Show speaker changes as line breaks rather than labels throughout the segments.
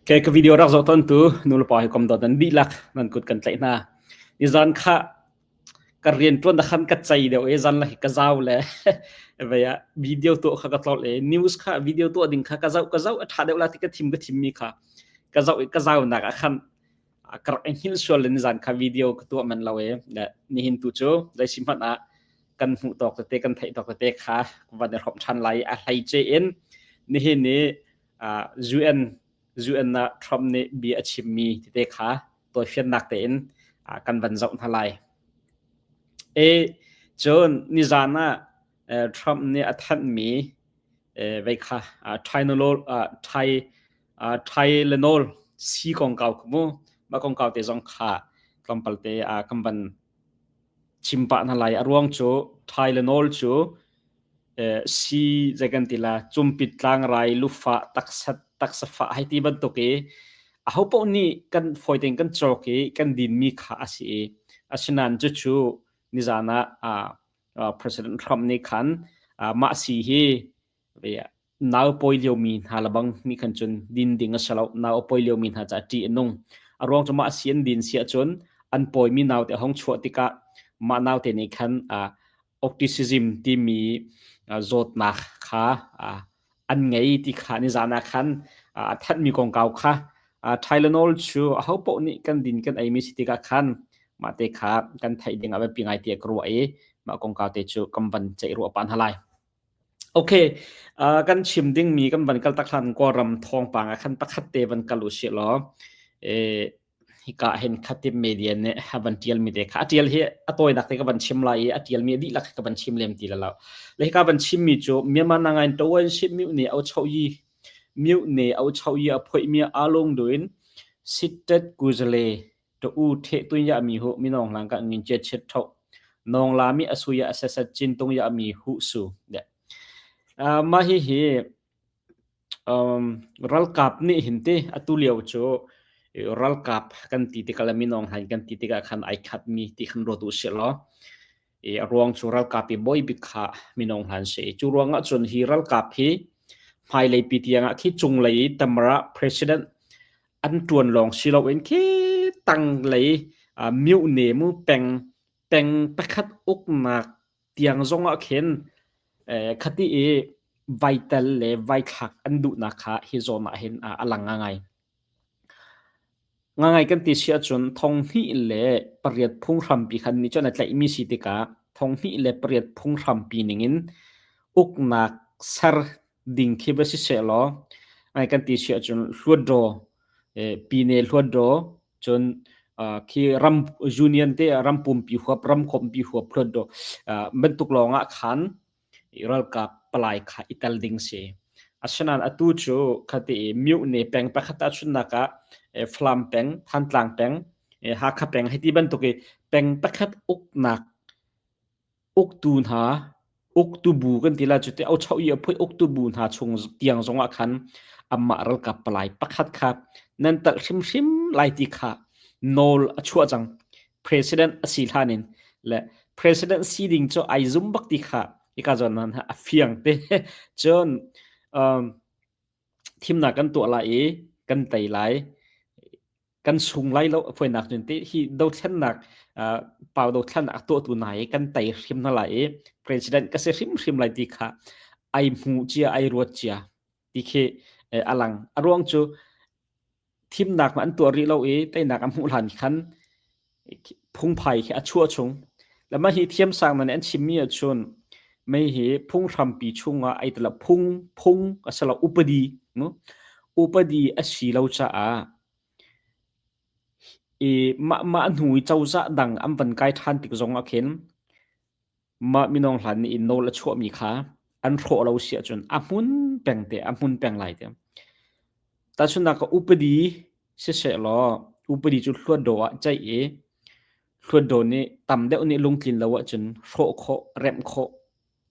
Ke ka video rak zoh ton tu nulepa hi kom dawt nan dihlak nan kut kan tlaih hna. Nizan kha ka rian tuan da khan ka cei deuh e zan la hi ka zau le vei ah video tuah kha ka tlol e news kha video tuah ding kha ka zoh ka zoh a tha deuh la ti ka thim ka thim mi kha ka zoh i ka zau nak ah khan ka rak hngilh sual le nizan kha video ka tuah man lo e nihin tu cu zei si hmanh ah kan hmuh tawk tete kan theih tawk tete kha van i hrawmh ṭhan lai a hleice in nihin ni UN UN ah Trump nih bia a chimmi tete kha tawifiannak tein kan van zoh hna lai. E cun nizan ah Trump nih a thanhmi vei kha Tylenol Thai Tylenol si kongkau kha mu mah kongkau te zong kha tlawmpal te kan van chim pah hna lai. A ruang cu Tylenol cu si zei kan ti la cumpit tlangrai lufah taksa taksafah hei ti bantuk i ahopaoh nih kan fawi tein kan cawk i kan dinmi kha a si i asinain cucu nizan ah President Trump nih khan mah si hi nau pawi liomi hna lebang nih khan cun din ding a si lo. Nau a pawi liomi hna caah ṭih a nung. A ruang cu mah si an din si ahcun an pawimi naute a hung chuah tikah mah naute nih khan autism timi zawtnak kha an ngei ti kha nizan ah khan a thanhmi kongkau kha Tylenol cu ahopaoh nih kan din kan eimi si tikah khan mah te kha kan theih ding a biapi ngai tiah ka ruah i mah kongkau te cu kan van ceih ruah pah hna lai. Okay, kan chim dingmi kan van kal tak hlan Kawlram thawngpang ah khan pakhat te van kal u sih law hika hin khatip media nih a van tialmi te kha a tial hi a tawinak te ka van chim lai i a tialmi a dihlak ka van chim lem ti la lo. Le hika van chimmi cu Myanmar nangain tawan ship myu ne au chau yi myu ne au chau yi a phoi mi along duin sittet kuzale To u the tun ya mi hu minong lang ka ngin che chet tho nong la mi asu ya asasat chin tung ya mi hu su de ma hi hi um ralkap nih hin te atu lio chu ralkap kan ti tikah le minong hain kan ti tikah khan ai khat mi ti khan ruat u si law i a ruang cu ralkap i bawi bik kha minong hlan si cu ruangah cun hi ralkap hi hmailei pi tiangah khi cunglei tamara president an ṭuan lawng si loin khi tanglei myone mu peng peng pakhat uknak tiang zongah khin khati i vai tel le vai thlak an duhnak kha hi zawn ah hin a lang ngai. Ngangai kan ti si ahcun 2008 phunghrampi khan nih cun a tlaihmi si tikah 2008 phunghrampi ningin uknak ser ding khi va si sehlaw ai kan ti si ahcun hluatdaw pine hluatdaw cun khi ram union te ram pumpi huap ram kompi huap hluatdaw bantuk lawng ah khan ralkap palai kha i tel ding si. Asinain atu cu khati i myone peng pakhat ahchunnak ah Falam peng, Thantlang peng, Hakha peng hei ti bantuk i peng pakhat uknak uktu hna uktu bu kan ti la cu te aucho i a phui uktu bu hna chung tiang zongah khan amah ralkap palai pakhat kha nan talh hrimhrim lai ti kha nawl a chuah cang. President a si hlan in le president si ding cu ai zum bak ti kha ika zawn nan a fiang te. Cun um, thimnak kan tuah lai i kan tei lai kan sung lai lo foinak cun te hi dothlennak uh, pau dothlennak a tuahtu hna hi kan tei hrim hna lai i president ka si hrimhrim lai ti kha ai hmu cia ai ruat cia ti khi a lang a ruang cu thimnak an tuah rih lo i teinak an hmuh hlan khan phungphai khi a chuah chung. Le mah hi thiamsang nan an chimmi ahcun mei hi phunghrampi chungah ai tel phung phung a si lo upadi mu upadi a si lo caah i mah mah hnu i cozah dang an van kai ṭhan tik zong ah khin Mah minung hlan nih in nawl a chuahmi kha an hrawh lo si ahcun a hmun peng te a hmun peng lai te. Tahchunhnak ah upadi siseh law upadi cu hluatdaw ah ceih i hluatdaw nih tam deuh nih lungtlin lo ahcun hrawh khawh, remh khawh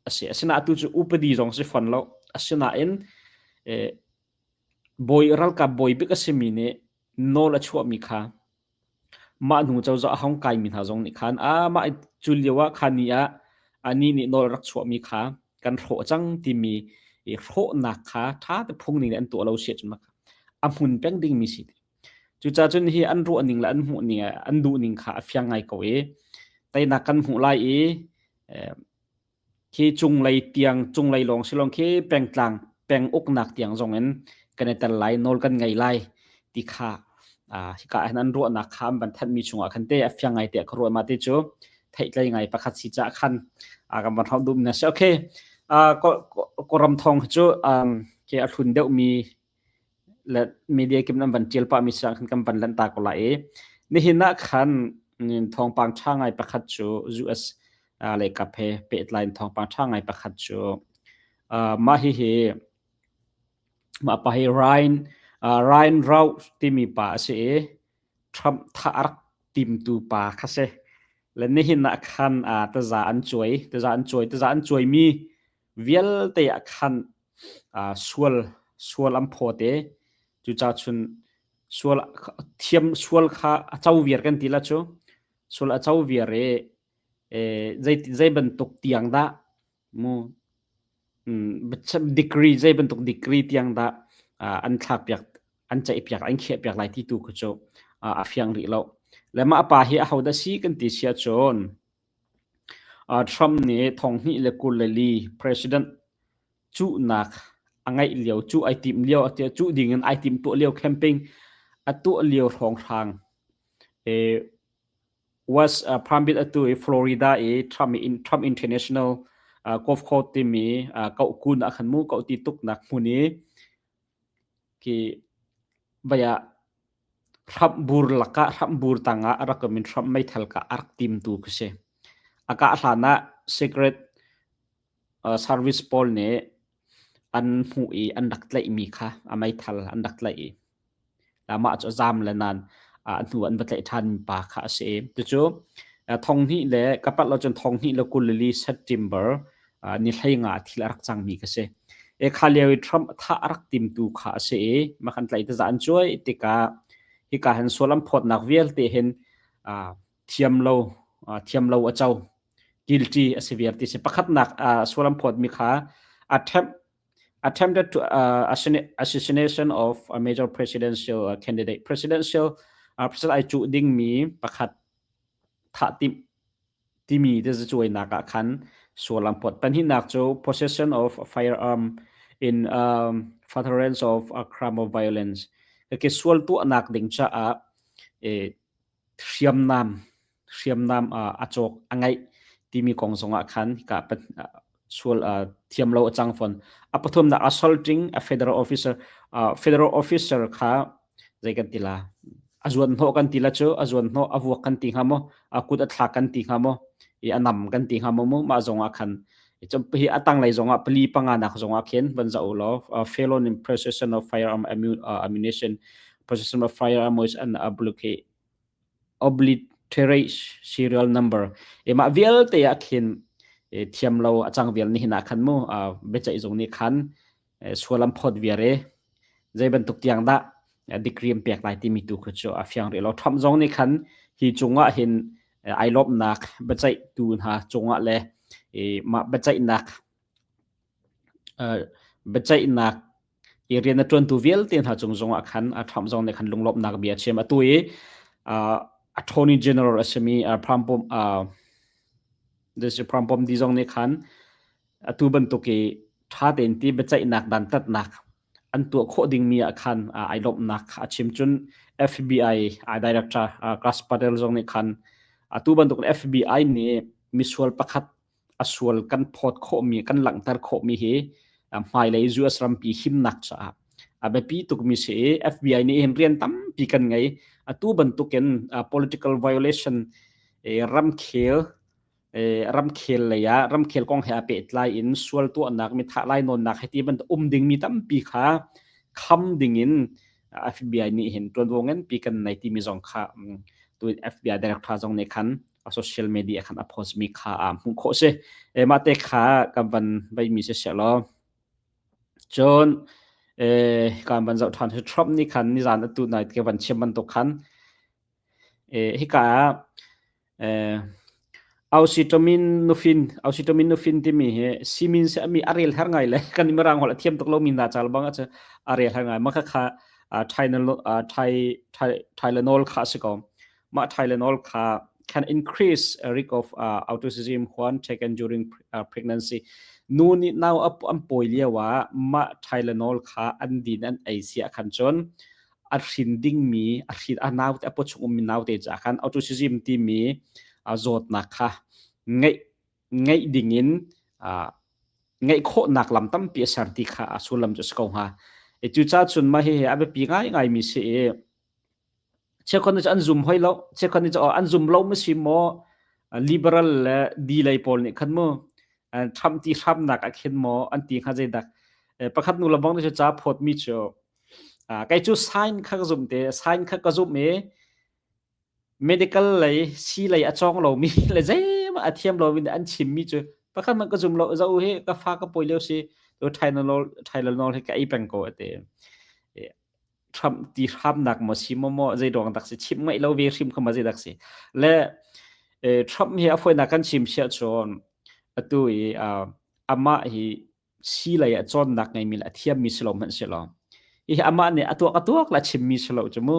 a si. Asinain atu cu upadi zong si fawn lo. Asinain eh, bawi ralkap bawi bik a simi nih nawl a chuahmi kha Mah hnu cozah a hung kaimi hna zong nih khan ah mah cu lio ah kha ni ah anih nih nawl a rak chuahmi kha kan hrawh cang timi i hrawhnak kha ṭha te phung ning in an tuah lo si ahcun. a hmun peng dingmi si. Cucaah cun hi an ruah ning le an hmuh ning an duh ning kha a fiang ngai ko i teinak kan hmuh lai i khi cunglei tiang cunglei lawng si lawng khi pengtlang peng uknak tiang zong in kan i tel lai nawl kan ngei lai ti kha hika ah hin an ruahnak kha an van thanhmi chungah khan te a fiang ngai tiah ka ruah ma ti cu theihtlei ngai pakhat si cah khan kan van hrawm duhmi na si okay Kawlram thawng cu khi a hlun deuhmi le media kim nan van ṭial pahmi si khan kan van lanh ta ko lai i nihin ah khan thawngpang ṭha ngai pakhat cu US le kap he pehtlai in thawngpang ṭha ngai pakhat cu mah hihi mah pa hi Ryan Ryan Routh timi pa a si i Trump thah a rak timtu pa kha si. Le nihin ah khan taza an cuai, taza an cuai, taza an cuaimi vialte ah khan sual sual an phawt i cucaah cun sual thiam sual kha a co viar kan ti la cu sual a co viar i zei zei bantuk tiang dah mu degree zei bantuk degree tiang dah an thlak piak an ceih piak an khiah piak lai ti tu khu cu a fiang rih lo le mah pa hi aho dah si kan ti sia cun Trump nih 2024 president cuhnak a ngeih lio, cuh ai timh lio, cuh ding in ai timh tuah lio campaign a tuah lio hrawnghrang was Palm Beach atu i Florida i Trump in Trump International Golf Course timi kohkun ah khan mu koh ti tuknak hmun i khi vaya Hramh bur lakah hramh bur tangah a rak um in hramh meithal kah a rak timtu khi si. A kah hlan ah secret service pawl nih an hmuh i an rak tlaihmi kha a meithal an rak tlaih i mah cu a zaam le nain a hnu an va tlaih ṭhanmi pa kha a si i cucu thong hnih le ka palh lo cun thong hnih le 24 September ni 15 thil a rak cangmi kha si. E kha lio i Trump thah a rak timtu kha a si i mah kan tlaih taza an cuai tikah hika hin sual an phawtnak vialte hin thiam lo thiam lo a co guilty a si viar ti si pakhatnak sual an phawtmi kha attempt attempted to assassination of a major presidential candidate presidential president ai cuh dingmi pakhat thah timh timi tazacuainak ah khan sual an phawt. Pahnihnak cu possession of a firearm in um, furtherance of a crime of violence. Ke sual tuahnak ding caah eh, hriamnam hriamnam a cawk a ngeih timi kong zongah khan ka sual thiam lo a cang fon. A pathumnak assaulting a federal officer federal officer kha zei kan ti la a zuan hnawh kan ti la cu a zuan hnawh a vuak kan ti hnga maw a kut a thlak kan ti hnga maw i a nam kan ti hnga maw mu mah zong ah khan hi a tanglei zong ah pali panga nak zong ah khin van za u law felon in possession of firearm ammunition possession of firearm with an obligate obliterate serial number e mah vialte ah khin thiam lo a cang vial ni hin ah khan mu biaceih zung nih khan sual an phawt viar i zei bantuk tiang dah degree an pek lai timi tu khu cu a fiang rih lo. Trump zong nih khan hi cungah hin ai lawmhnak biaceihtu hna cungah le mah biaceihnak biaceihnak i rian a ṭuantu vialte hna cung zongah khan Trump zong nih khan lunglawmhnak bia a chim. Atu i Attorney General a simi Trump Trump di zong nih khan atu bantuk i ṭha tein ti biaceihnak dantatnak an tuah khawh dingmi ah khan ai lawmhnak a chim. Cun FBI director Kash Patel zong nih khan atu bantuk FBI nih misual pakhat a sual kan phawt khawhmi kan langhter khawhmi hi hmailei US rampi himnak caah a biapi tukmi si i FBI nih hin rian tampi kan ngei. Atu bantukin political violation ramkhel ramkhel lei ah ramkhel kong he aa pehtlai in sual tuahnak mithah lainawnnak hei ti bantuk um dingmi tampi kha kham dingin FBI nih hin ṭuanvo nganpi kan nei timi zong kha tu FBI director zong nih khan a social media khan a post mi kha a hmuh khawh si mah te kha kan van veimi si seh law cun kan van zoh ṭhan Trump nih khan nizan atu nai ka van chim bantuk khan Hika ah ausitominophene timi hi simin si ami a rel har ngai le kan mirang holh a thiam tuk lomi hna ca bang ah a rel har ngai. Mah khakha. Tylenol kha a si ko. Mah Tylenol kha can increase risk of autism when taken during pregnancy. Nu nih nau an pawi lio ah mah Tylenol kha an din an ei si ah khan cun a hrin dingmi a hrin a naute a pawchung ummi naute caah khan autism timi zawtnak kha ngeih ngeih dingin ngeih khawhnak lam tampi a ser ti kha a sullam cu a si ko hnga. Cucaah cun mah hihi a biapi ngaingaimi si i cheukhat nih cun an zum hoi lo. Cheukhat nih cun an zum lo ma si maw liberal le D lei pawl nih khan mu Trump ti hramnak ah khin maw an ti hnga zeidak. Pakhat nu le bang nih cu ca phawtmi cu kei cu sign kha ka zumh te sign kha ka zumh i Medical lei sii lei a cawng lomi le zeihmanh a thiam lomi nih an chimmi cu pakhat hmanh ka zum lo. Zoh u hi ka fa ka pawi lio si Tylenol, Tylenol hi ka ei peng ko a ti. Trump ti hramnak maw si maw maw zei ruang dak si chim ngaih lo ve hrim kha ma zei dak si. Le Trump hi a fawinak kan chim siah cun atu i amah hi si lei ah cawnnak ngeimi le a thiammi si lo hmanh si lo. Hihi amah nih a tuak a tuak le a chimmi si lo cu mu.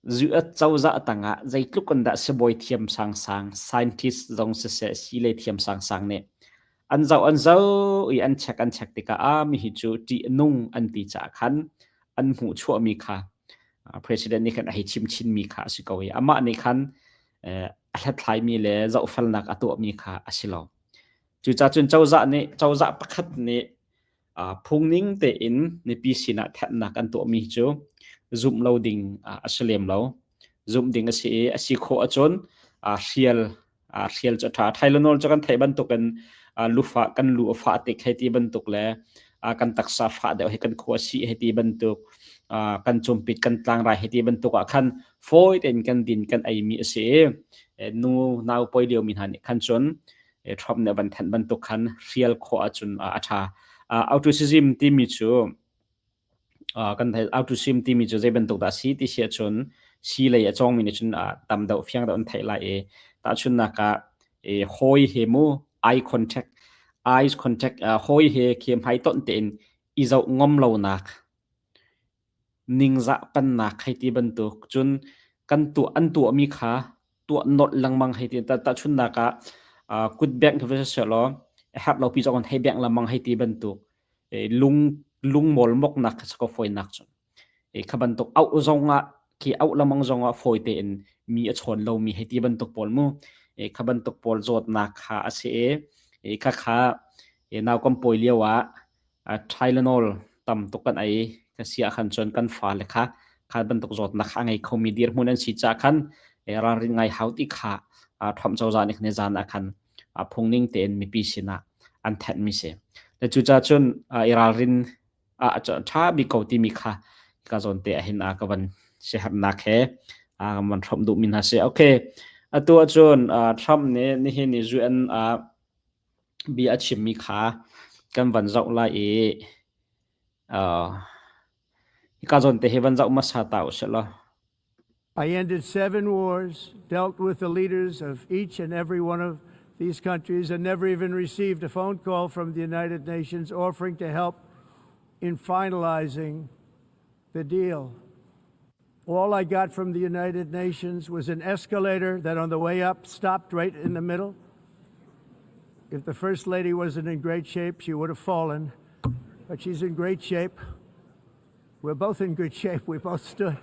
US cozah tangah zeitluk in dah sibawi thiam sangsang, scientist zong siseh, sii thiam sangsang nih an zoh an zoh i an check an check tikah ah mihi cu ṭih a nung an ti caah khan an hmuhchuahmi kha president nih khan a hei chim chinmi kha a si ko i amah nih khan a hlathlaimi le zohfelnak a tuahmi kha a si lo. Cucaah cun cozah nih cozah pakhat nih Phungning tein mipi sinah thenhnak an tuahmi cu zumh lo ding a si lem lo. Zumh ding a si i a si khawh ahcun hrial hrial cu a ṭha. Tylenol cu kan theih bantukin lufah kan lu a fah tik hei ti bantuk le kan taksa fah deuh hi kan khua a sih hei ti bantuk kan cumpit kan tlangrai hei ti bantuk ah khan fawi tein kan din kan eimi a si i nu nau poi liomi hna nih khan cun Trump nih a van thanh bantuk khan hrial khawh ahcun a ṭha. Autism timi cu kan theih autism timi cu zei bantuk dah a si ti si ahcun sii lei a cawngmi nih cun tam deuh fiang deuh an theih lai i tahchunhnak ah hawi he mu eye contact eyes contact hawi he khi hmaitonh tein i zoh ngam lonak Ningzah pannak hei ti bantuk cun kan tuah an tuahmi kha tuah nolh lengmang hei ti tahchunhnak ah kut bengh khi va si sehlaw a herh lopi zong in hei bengh lengmang hei ti bantuk lung lungmawl moknak kha si kaw fawinak cun. Kha bantuk auh zong ah khi auh lengmang zong ah fawi tein mi a chawn lomi hei ti bantuk pawl mu. Kha bantuk pawl zawtnak kha a si i khakha nau kan pawi lio ah Tylenol tam tuk kan ei ka si ahkhan cun kan fale kha kha bantuk zawtnak a ngei khomi dirhmun an si caah khan ralrin ngai hau ti kha Trump cozah nih khan zan ah khan phungning tein mipi sinah an thenhmi si. Le cucaah cun i ralrin a ṭha bik ko timi kha ka zawn te ahhin ka van siaherhnak he kan van hrawmh duhmi hna si. Okay, atu ahcun Trump nih nihin i UN bia a chimmi kha kan van zoh lai i uh, hika zawn te hi van zoh hmasa ta usih law.
I ended seven wars, dealt with the leaders of each and every one of these countries, and never even received a phone call from the United Nations offering to help in finalizing the deal. All I got from the United Nations was an escalator that on the way up stopped right in the middle. If the First Lady wasn't in great shape, she would have fallen. But she's in great shape. We're both in good shape. We both stood.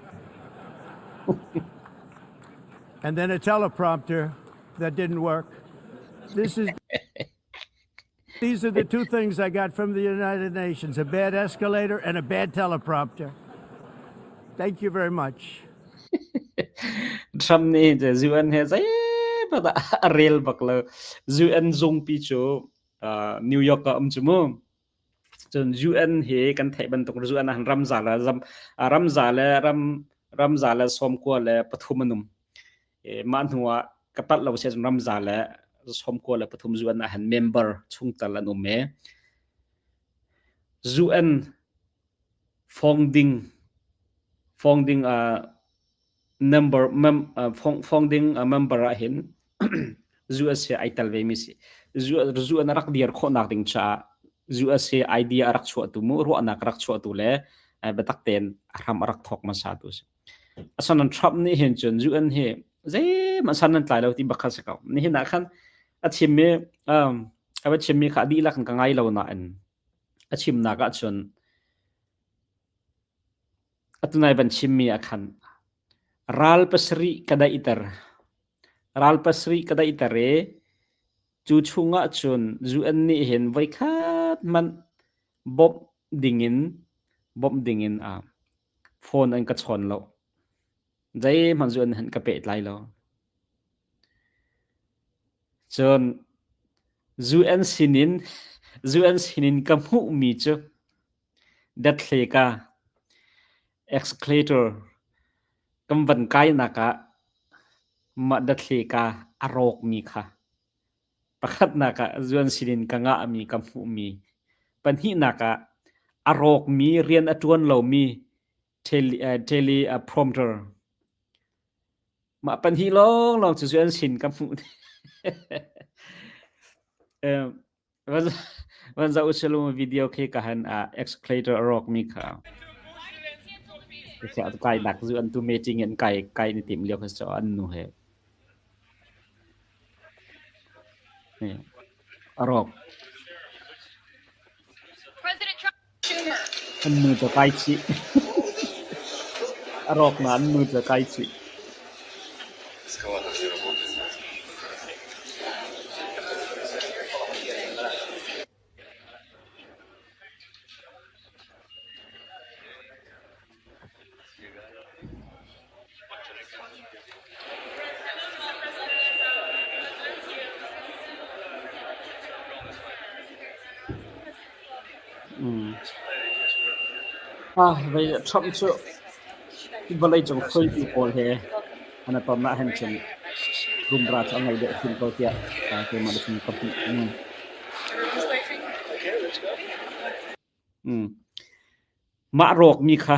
and then a teleprompter that didn't work. This is These are the two things I got from the United Nations a bad escalator and a bad teleprompter. Thank you very much.
Trump nih UN he zeipat a rel bak lo. UN zungpi cu New York ah um cu mu. Cun UN hi kan theih bantuk UN ah ramza le ramza le ram ramza le sawmkua le pathum an um. Mah hnu ah ka palh lo si ahcun ramza le 93 UN ah hin member chungtel an um i UN founding founding uh, member mem, uh, founding uh, member ah hin US he ai tel ve mi si. UN a rak dir khawhnak ding caah US he idea a rak chuahtu mu ruahnak a rak chuahtu le Biatak tein a hram a rak thawk hmasa tu si. Asinain Trump nih hin cun UN hi zeihmanh san nan tlai lo ti bak kha si ko. Nihin ah khan a chimmi um, a va chimmi kha a dihlak in ka ngai lo nain a chimnak ah cun atunai van chimmi ah khan ral pasarih ka daihter. Ral pasarih ka daihter i cu chungah cun UN nih hin voikhat hmanh bawmh dingin bawmh dingin uh, phone an ka chawn lo. Zeihmanh zu an han ka pehtlai lo. Cun UN sinin UN sinin ka hmuhmi cu dathleka escalator kan van kainak ah mah dathleka a rawkmi kha Pakhatnak ah zuan sinin ka ngahmi ka hmuhmi, pahnihnak ah a rawkmi rian a ṭuan lomi teleprompter. Mah pahnih lawnglawng cu zuan sin ka hmuh. Van zoh usih video khi ka han escalator a rawkmi kha. Kainak zu an tu meeting in kai kai ni tim lio kha so an nu he. A rawk. An nu cu kai chih. A rawk na an nu cu kai chih. Trump cu vawleicung hruaitu pawl he an i ton ahhin cun rumra cu a ngei deuh hrim ko tiah keimah le ka hmuh. Mah rawkmi kha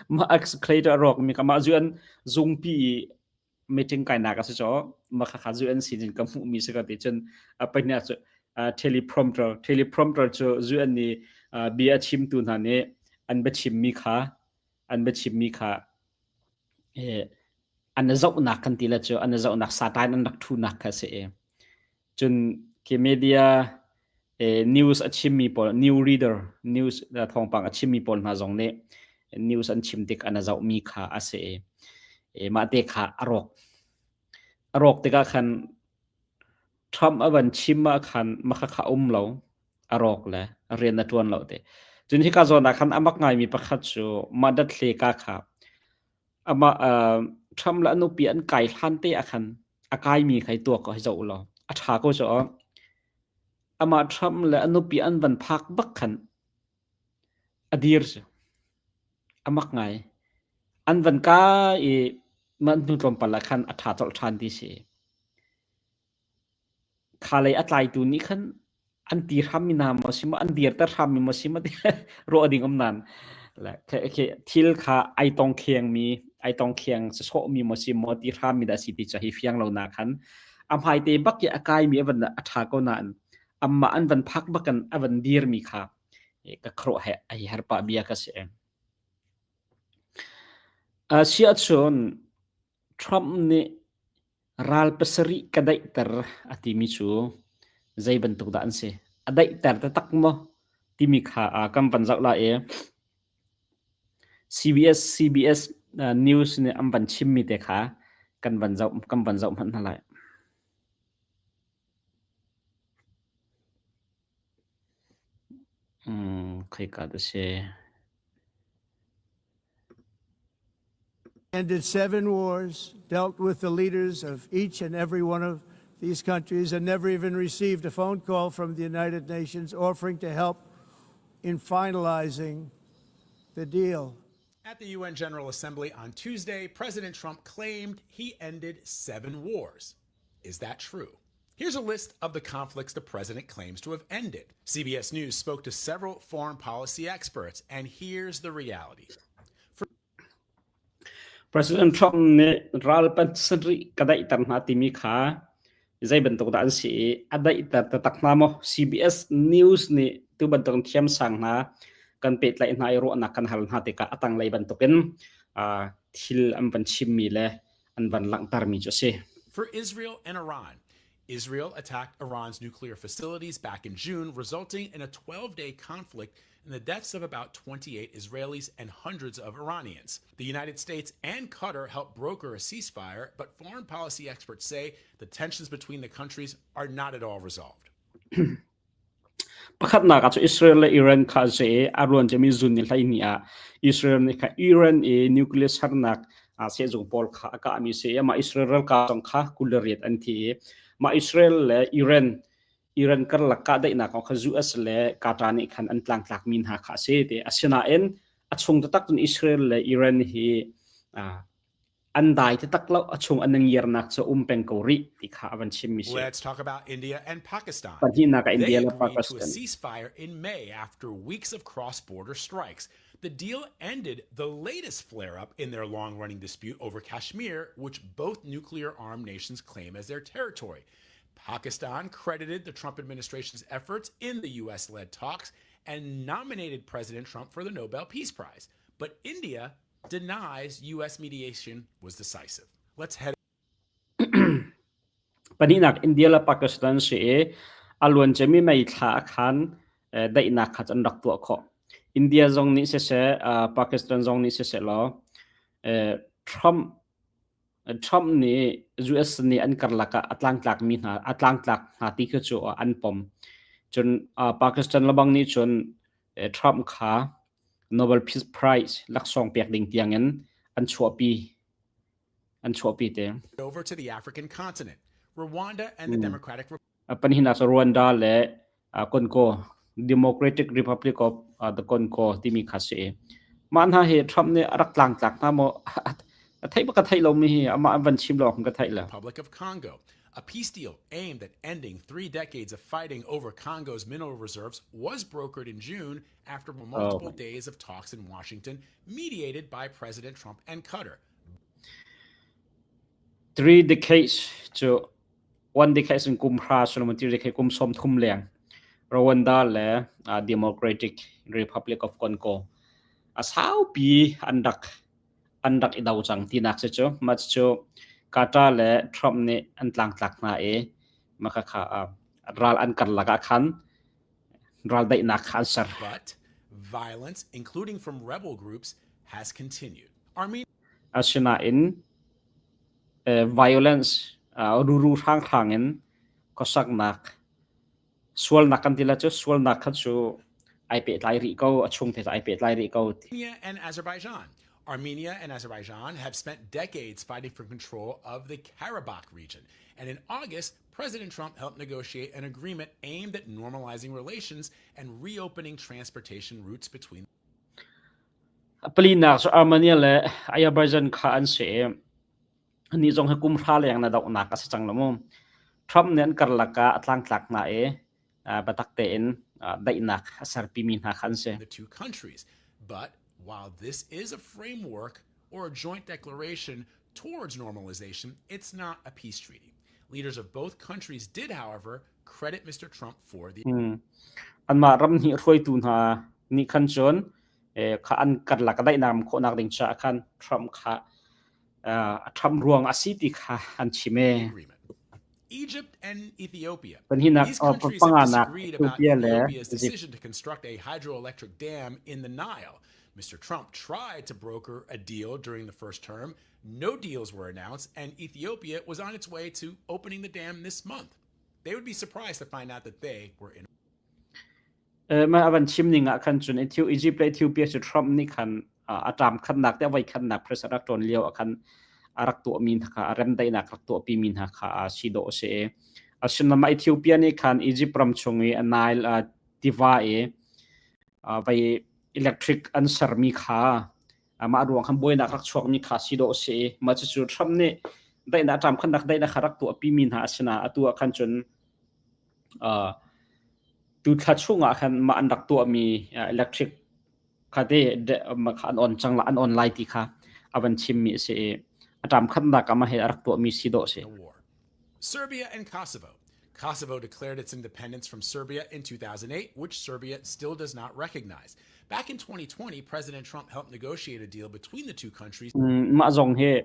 mah escalator a rawkmi kha mah zu an zungpi i meeting kainak a si caw mah khakha zu an sin in ka hmuhmi si ka ti cun a pahnih cu teleprompter teleprompter cu zu an nih bia a chimtu hna nih an biachimmi kha an biachimmi kha an zohnak kan ti le cu an zohnak satan an rak thunak kha si i Cun khi media news a chimmi pawl new reader news thawngpang a chimmi pawl hna zong nih news an chim tik an zohmi kha a si i mah te kha a rawk. A rawk tikah khan Trump a van chim ah khan mah kha um lo a rawk le rian a ṭuan lo te. Cun hika zawn ah khan a mak ngaimi pakhat cu mah dathle ka kha Amah Trump le a nupi an kai hlan te ah khan a kaimi kha i tuak ko hei zoh ulaw a ṭha ko cu aw. Amah Trump le a nupi an van phak bak khan a dir cu. A mak ngai. An van kai i mah hnu tlawmpal ah khan a ṭha colh ṭhan ti si. Kha lei a tlaitu nih khan an ti hrammi hna maw si maw, an dirter hrammi maw si maw ti ruah ding um nain thil kha ai tong khengmi, ai tong kheng sawhmi maw si maw ti hrammi dah si ti cu hi fiang lo na khan a hmaite bak i a kaimi a van a ṭha ko nain amah an van phak bak in a van dirmi kha ka khuaruah he ai her pah bia ka si. Siahcun Trump nih Ral pasarih ka daihter a timi cu zei bantuk dah an si? A daihter taktak maw timi kha kan van zoh lai i CBS CBS News nih an van chimmi te kha kan van zoh kan van zoh hmanh hna lai. Khoika dah si?
Ended seven wars, dealt with the leaders of each and every one of these countries, and never even received a phone call from the United Nations offering to help in finalizing the deal.
At the UN General Assembly on Tuesday, President Trump claimed he ended seven wars. Is that true? Here's a list of the conflicts the president claims to have ended. CBS News spoke to several foreign policy experts, and here's the reality.
For President Trump nih ral pasarih ka daihter hna timi kha zei bantuk dah an si i a daihter taktak hna maw? CBS News nih tu bantuk thiamsang hna Kan pehtlaih hna i ruahnak kan hal hna tikah a tanglei bantukin thil an van chimmi le an van langhtermi cu a si.
For Israel and Iran, Israel attacked Iran's nuclear facilities back in June, resulting in a 12 day conflict and the deaths of about 28 Israelis and hundreds of Iranians. The United States and Qatar helped broker a ceasefire, but foreign policy experts say the tensions between the countries are not at all resolved.
Pakhatnak ah cu Israel le Iran kha a si i a ruan cemi zun ni 12 ah Israel nih kha Iran i nuclear sernak sehzung pawl kha a kahmi si i amah Israel ralkap zong kha 28 an thi i mah Israel le Iran Iran karlak kahdaihnak kong kha US le Qatar nih khan an tlangtlakmi hna kha a si ti. Asinain a chung taktak cun Israel le Iran hi an dai taktak lo a chung an ngiarnak cu um peng ko rih ti kha a van chimmi si.
Let's talk about India and Pakistan.
Pahnihnak ah India
They
le
agreed to a
Pakistan.
ceasefire in May after weeks of cross-border strikes. The deal ended the latest flare-up in their long-running dispute over Kashmir, which both nuclear-armed nations claim as their territory. Pakistan credited the Trump administration's efforts in the US-led talks and nominated President Trump for the Nobel Peace Prize. But India denies U.S. mediation was decisive. Let's head
Pahnihnak India le Pakistan si i a luanciami May thla ah khan daihnak kha an rak tuah khawh. India zong nih siseh, Pakistan zong nih siseh law Trump Trump nih US nih an karlak ah a tlangtlakmi hna a tlangtlak hna ti khi cu an pom. Cun Pakistan lebang nih cun Trump kha Nobel Peace Prize laksawng pek ding tiangin an chuahpi an chuahpi te.
Over to the African continent, Rwanda and the Democratic
Pahnihnak cu Rwanda le Congo Democratic Republic of the Congo timi kha si. Mah hna hi Trump nih a rak tlangtlak hna maw? A theih bak ka theih lomi hi amah an van chim lo ka theih lo.
Republic of Congo. A peace deal aimed at ending three decades of fighting over Congo's mineral reserves was brokered in June after multiple oh. days of talks in Washington, mediated by President Trump and Qatar.
Three decades cu one decade in kum hra sullam three decade kum som thum leng Rwanda le uh, Democratic Republic of Congo a saupi an rak an rak i do cang tinak si cu. Mah cu Carter le Trump nih an tlangtlak hna i mah khakha ral an karlak ah khan raldaihnak kha an ser.
But violence, including from rebel groups, has continued. Armenia
Asinain violence ruru hranghrang in khuasaknak Sualnak kan ti la cu sualnak kha cu ai pehtlai rih ko, a chung te cu ai pehtlai rih ko.
and Azerbaijan. Armenia and Azerbaijan have spent decades fighting for control of the Karabakh region. And in August, President Trump helped negotiate an agreement aimed at normalizing relations and reopening transportation routes between
Palinak cu Armenia le Azerbaijan kha an si i Anih zong hi kum hra leng na dohnak a si cang lo mu. Trump nih an karlak ah a tlangtlak hna i biatak tein daihnak a serpimi hna kha an si.
the two countries. But while this is a framework or a joint declaration towards normalization, it's not a peace treaty. Leaders of both countries did, however, credit Mr. Trump for the
Anmah ram hnih hruaitu hna nih khan cun kha an karlak a daihnak khawhnak ding caah khan Trump kha a ṭham ruang a si ti kha an chim ee.
Egypt and Ethiopia.
Pahnihnak
These countries have
panganak
disagreed about
Ethiopia le
Ethiopia's
Egypt.
decision to construct a hydroelectric dam in the Nile. Mr. Trump tried to broker a deal during the first term. No deals were announced, and Ethiopia was on its way to opening the dam this month. They would be surprised to find out that they were in
Mah a van chim ning ah khan cun Egypt le Ethiopia cu Trump nih khan a ṭam khatnak te a voi khatnak president rak ṭuan lio ah khan a rak tuahmi hna kha a remdaihnak rak tuahpimi hna kha si dawh a si i asinain mah Ethiopia nih khan Egypt ram chung i Nile tiva i vai electric an sermi kha mah ruang khan buainak rak chuakmi kha si dawh a si i mah cucu Trump nih daihnak ṭam khatnak daihnak kha rak tuahpimi hna a si nain atu ah khan cun Tuthla chungah khan mah an rak tuahmi electric kha te kha an on cang an on lai ti kha a van chimmi a si i a ṭam khatnak ah mah hi a rak tuahmi si dawh a si.
Serbia and Kosovo. Kosovo declared its independence from Serbia in 2008, which Serbia still does not recognize. Back in 2020, President Trump helped negotiate a deal between the two countries.
Mah zong hi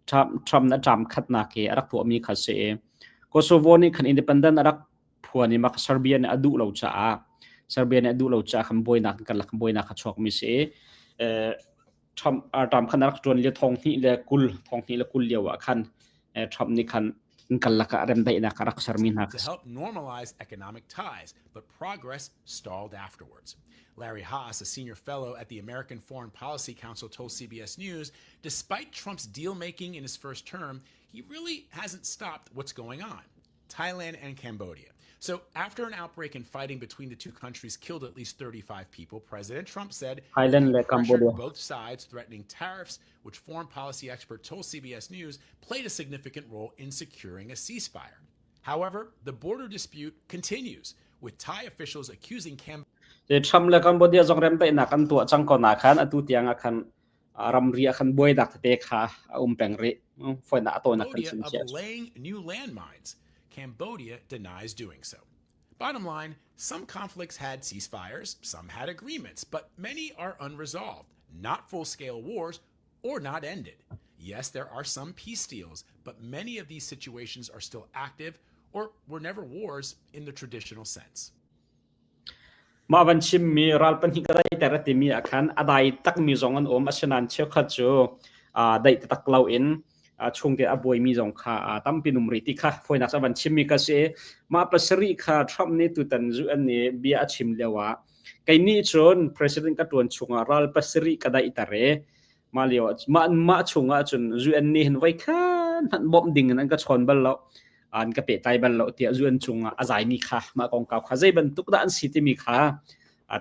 Trump, Trump na term khatnak hi a rak tuahmi kha si. Kosovo nih khan independent a rak phuan i mah Serbia nih a duh lo caah Serbia nih a duh lo caah khan buainak kan lak buainak a chuakmi si. Trump term khan a rak ṭuan lio thong hnih le 20 thong hnih le 20 lio ah khan Trump nih khan an karlak ah remdaihnak a rak sermi hna
to help normalize economic ties, but progress stalled afterwards. Larry Haas, a senior fellow at the American Foreign Policy Council, told CBS News despite Trump's deal making in his first term, he really hasn't stopped what's going on. Thailand and Cambodia. So, after an outbreak in fighting between the two countries killed at least 35 people, President Trump said
Thailand
he
le
pressured
Cambodia.
both sides, threatening tariffs, which foreign policy expert told CBS News played a significant role in securing a ceasefire. However, the border dispute continues, with Thai officials accusing Cambodia.
Trump le Cambodia zong remdaihnak an tuah cang ko na khan atu tiang ah khan ramri ah khan buainak tete kha a um peng rih. Foinak a tawinak kan
Cambodia
chim
of
cia.
laying new landmines. Cambodia denies doing so. Bottom line, some conflicts had ceasefires, some had agreements, but many are unresolved, not full scale wars, or not ended. Yes, there are some peace deals, but many of these situations are still active or were never wars in the traditional sense.
Mah van chimmi ral pahnih ka daihter a timi ah khan a dai takmi zong an um. Asinain cheukhat cu aa daih taktak loin chungte a buaimi zong kha tampi num rih ti kha fawinak a van chimmi ka si. Mah pasarih kha Trump nih tutan UN nih bia a chim lio ah kei nih cun president ka ṭuan chungah ral pasarih ka daihter i Mah lio ah mah mah chung ah cun UN nih hin voikhat hmanh bawmh ding in an ka chawn bal lo an ka pehtlai bal lo tiah UN cung ah a zaimi kha mah kongkau kha zei bantuk dah an si timi kha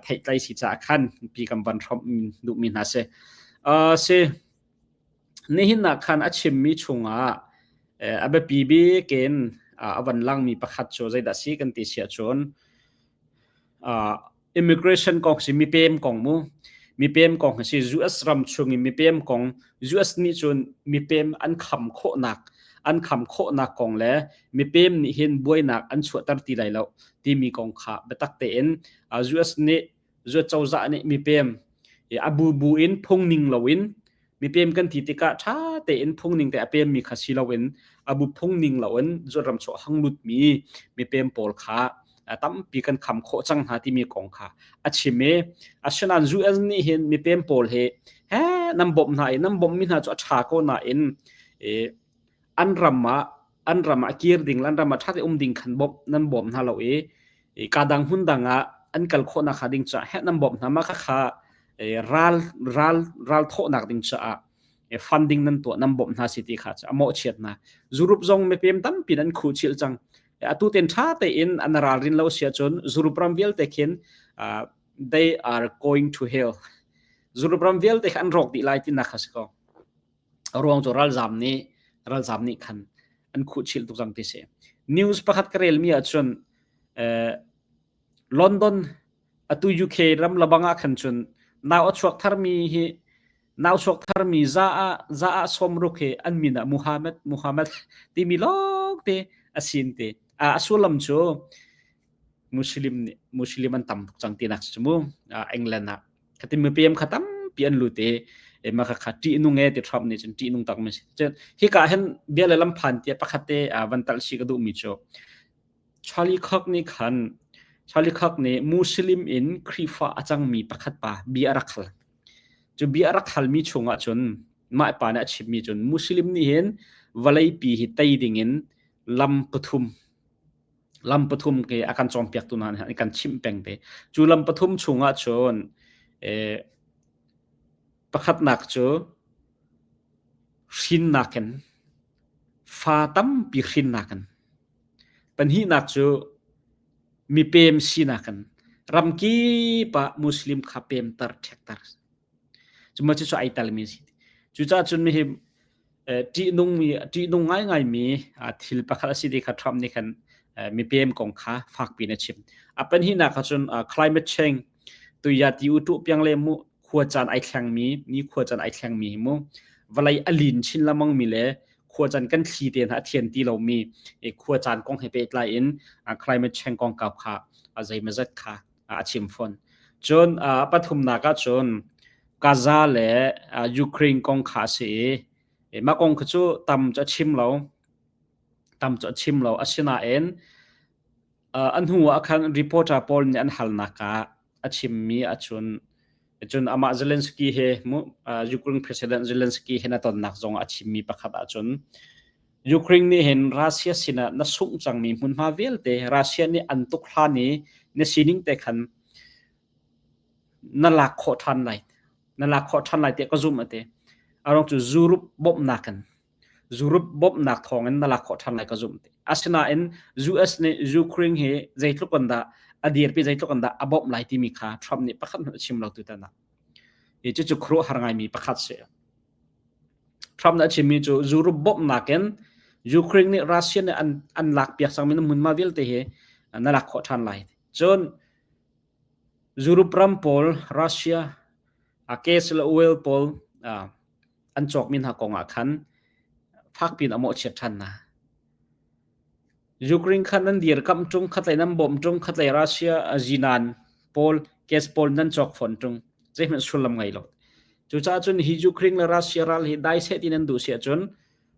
theihtlai si caah khan pi kan van hrawmh duhmi hna si. Uh, si nihin ah khan a chimmi chungah a biapi bik in a van langmi pakhat cu zeidah si kan ti siah cun uh, immigration kong si mipem kong mu mipem kong hi si US ram chung in mipem kong US nih cun mipem an kham khawhnak an kham khawhnak kong le mipem nih hin buainak an chuahter ti lai lo timi kong kha biatak tein US nih US cozah nih mipem a bu bu in phung ning loin mipem kan ti tikah ṭha tein phungning te a pemmi kha si loin a bu phungning loin zuat ram chuah hang lutmi mipem pawl kha tampi kan kham khawh cang hna timi kong kha a chim i asinain US nih hin mipem pawl hi he nan bawmh hna i nan bawmhmi hna cu a ṭha ko nain an ram ah an ram ah kir ding an ram ah ṭha te um ding khan bawmh nan bawm hna lo i ka dang hmun dang ah an kal khawhnak hnga ding caah heh nan bawmh hna ma kha kha ral ral ral thawhnak ding caah funding nan tuah nan bawmh hna si ti kha a mawhchiat hna Europe zong mipem tampi an khuhchilh cang atu ten ṭha tein an ralrin lo sia cun Europe ram vialte khin they are going to hell Europe ram vialte kha an rawk dih lai ti nak kha si ko ruang cu ralzam nih ralzam nih khan an khuhchilh tuk cang ti si. News pakhat ka relmi ahcun eh, London atu UK ram labang ah khan cun nau a chuak tharmi hi nau chuak tharmi za ah za ah sawmruk hi an min ah Muhammad Muhammad timi lawng te a sin te a sullam cu Muslim nih Muslim an tam tuk cang tinak cu mu England ah Khatin mipem kha tampi an lut i mah kha ṭihnung e ti Trump nih cun ṭihnung tak mi si. Cun hika hin bia le lam phan tia pakhat te van talh si ka duhmi cu Charlie Kirk nih khan Charlie Kirk nih Muslim in Khrihfa a cangmi pakhat pa bia a rak hal. Cu bia a rak halmi chungah cun mah pa nih a chimmi cun Muslim nih hin vawleipi hi tei dingin lam pathum lam pathum ke a kan cawnpiaktu hna nih kan chimh peng te. Cu lam pathum chungah cun eh, pakhatnak cu hrinnak in fa tampi hrinnak in pahnihnak cu mipem sinak in ramkip ah muslim kha pemter ṭhekter Cuma cucu ai telmi a si. Cucaah cun mihi ṭihnungmi ṭihnung ngaingaimi thil pakhat a si ti kha Trump nih khan mipem kong kha fakpi in a chim. A pahnihnak ah cun climate change tuya ti u tuh piang le mu khua caan ai thlengmi ni khua caan ai thlengmi hi mu vawlei a lin chin lengmang mi le Khuacan kan thli te hna a thian ti lomi khuacaan kong he pehtlai in climate change kongkau kha zeimazat kha a chim fawn. Cun pathumnak ah cun Gaza le Ukraine kong kha a si i mah kong kha cu tam cu a chim lo. Tam cu a chim lo. Asinain a hnu ah khan reporter pawl nih an halnak ah a chimmi ahcun cun amah Zelensky he mu Ukraine President Zelensky he na tonnak zong a chimmi pakhat ahcun Ukraine nih hin Russia sinah na sungh cangmi hmunhma vialte Russia nih an tuk hlan i na sining te khan na lak khawh ṭhan lai na lak khawh ṭhan lai tiah ka zumh a ti. A ruang cu Europe bawmhnak in Europe bawmhnak thawngin na lak khawh ṭhan lai ka zumh ti. Asinain US nih Ukraine hi zeitluk in dah a dirpi zeitluk in dah a bawmh lai timi kha Trump nih pakhat hmanh a chim lo tutan ah. Hi cucu khuaruahhar ngaimi pakhat si. Trump nih a chimmi cu Europe bawmhnak in Ukraine nih Russia nih an an lakpiak cangmi na hmunhma vialte hi na lak khawh ṭhan lai. Cun Europe ram pawl Russia a gas le oil pawl an cawkmi hna kong ah khan fakpi in a mawhchiat ṭhan hna. Ukraine kha nan dirkamh ṭung, khatlei nan bawmh ṭung, khatlei Russia zinan pawl, gas pawl nan cawk fawn ṭung. Zeihmanh sullam ngei lo. Cucaah cun hi Ukraine le Russia ral hi dai seh ti nan duh si ahcun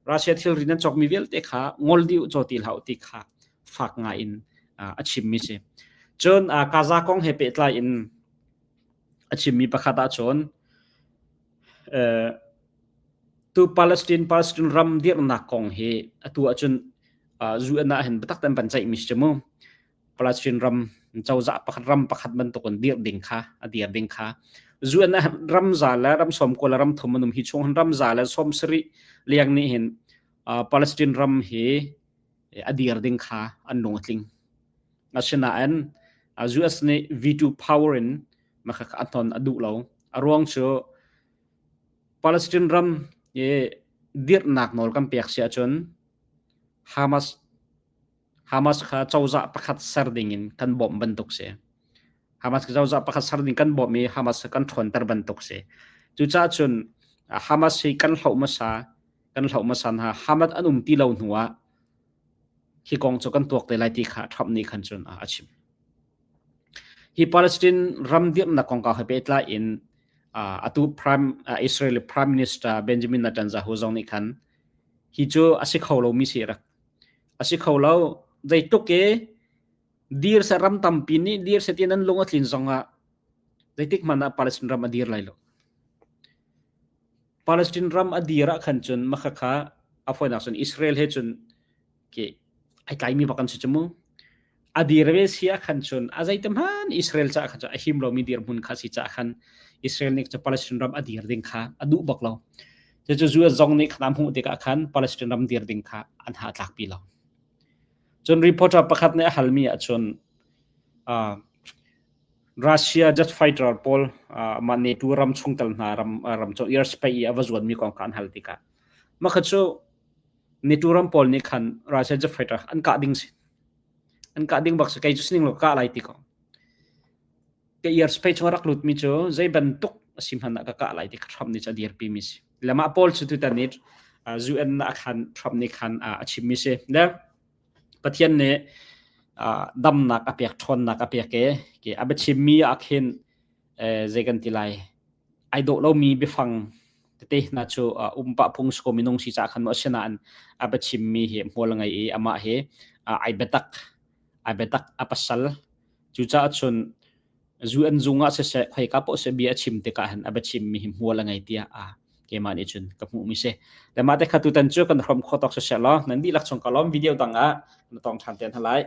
Russia thilri nan cawkmi vialte kha ngol dih u, caw ti hlah u ti kha fak ngai in a chimmi si. Cun Gaza kong he pehtlai in a chimmi pakhat ahcun tu Palestine Palestine ram dirhnak kong hi atu ahcun UN ah hin biatak tein van ceihmi si mu. Palestine ram cozah pakhat ram pakhat bantukin dirh ding kha a dir ding kha UN ah ram za le ram sawm kua le ram thum an um hi chung hin ram za le sawm sarih liang nih hin Palestine ram hi a dir ding kha an lung a tling. Asinain US nih veto power in makha a hnon a duh lo. A ruang cu Palestine ram i dirhnak nawl kan pek si ahcun Hamas Hamas kha cozah pakhat ser ding in kan bawmh bantuk si. Hamas cozah pakhat ser ding kan bawmh i Hamas kan ṭhawnter bantuk si. Cucaah cun Hamas hi kan hloh hmasa kan hloh hmasa hna Hamas an um ti lo hnu ah hi kong cu kan tuak te lai ti kha Trump nih khan cun a chim. Hi Palestine ram dirhnak kongkau he pehtlai in atu Prime Israeli Prime Minister Benjamin Netanyahu zong nih khan hi cu a si kho lomi si rak a si kho lo zeitluk i dir se ram tampi nih dir se ti nan lung a tlin zong ah zeitik hmanh ah Palestine ram a dir lai lo. Palestine ram a dir ah khan cun maka kha a fawinak cun Israel he cun ke ai tlaimi bak an si cu mu. A dir ve si ah khan cun a zeite hmanh Israel caah khan cun a him lomi dirhmun kha si caah khan Israel nih cu Palestine ram a dir ding kha a duh bak lo. Cucu US zong nih khan a hmuh tikah khan Palestine ram dir ding kha an ha tlakpi lo. Cun reporter pakhat nih a halmi ahcun uh, Russia jet fighter pawl uh, mah NATO ram chungtel hna ram ram cu airspace i a va zuanmi kong kha an hal tikah mah kha cu NATO ram pawl nih khan Russia jet fighter an kah ding si. An kah ding bak si. Kei cu sining lo kah lai ti ko. Ka airspace chung rak lut mi cu zei bantuk a si hmanh ah ka kah lai ti kha Trump nih cu a dirpi mi si. Le mah pawl cu tutan ni UN ah khan Trump nih khan a chim mi si. Le Pathian nih damnak a pek ṭhawnnak a pek i a biachim mi ah khin zei kan ti lai ai dawh lomi biafang tete hna cu um pah phung si ko minung si caah khan maw asinain a biachimmi hi hmual a ngei i amah hi ai biatak ai biatak a pasal cucaah cun zu an zung ah siseh khoika paoh seh bia a chim tikah hin a biachimmi hi hmual a ngei tiah a keimah nih cun ka hmuhmi si le mah te kha tutan cu kan hrom kho tawk siseh law nan dihlak chung ka lawm video dang ah na tong ṭhan te hna lai.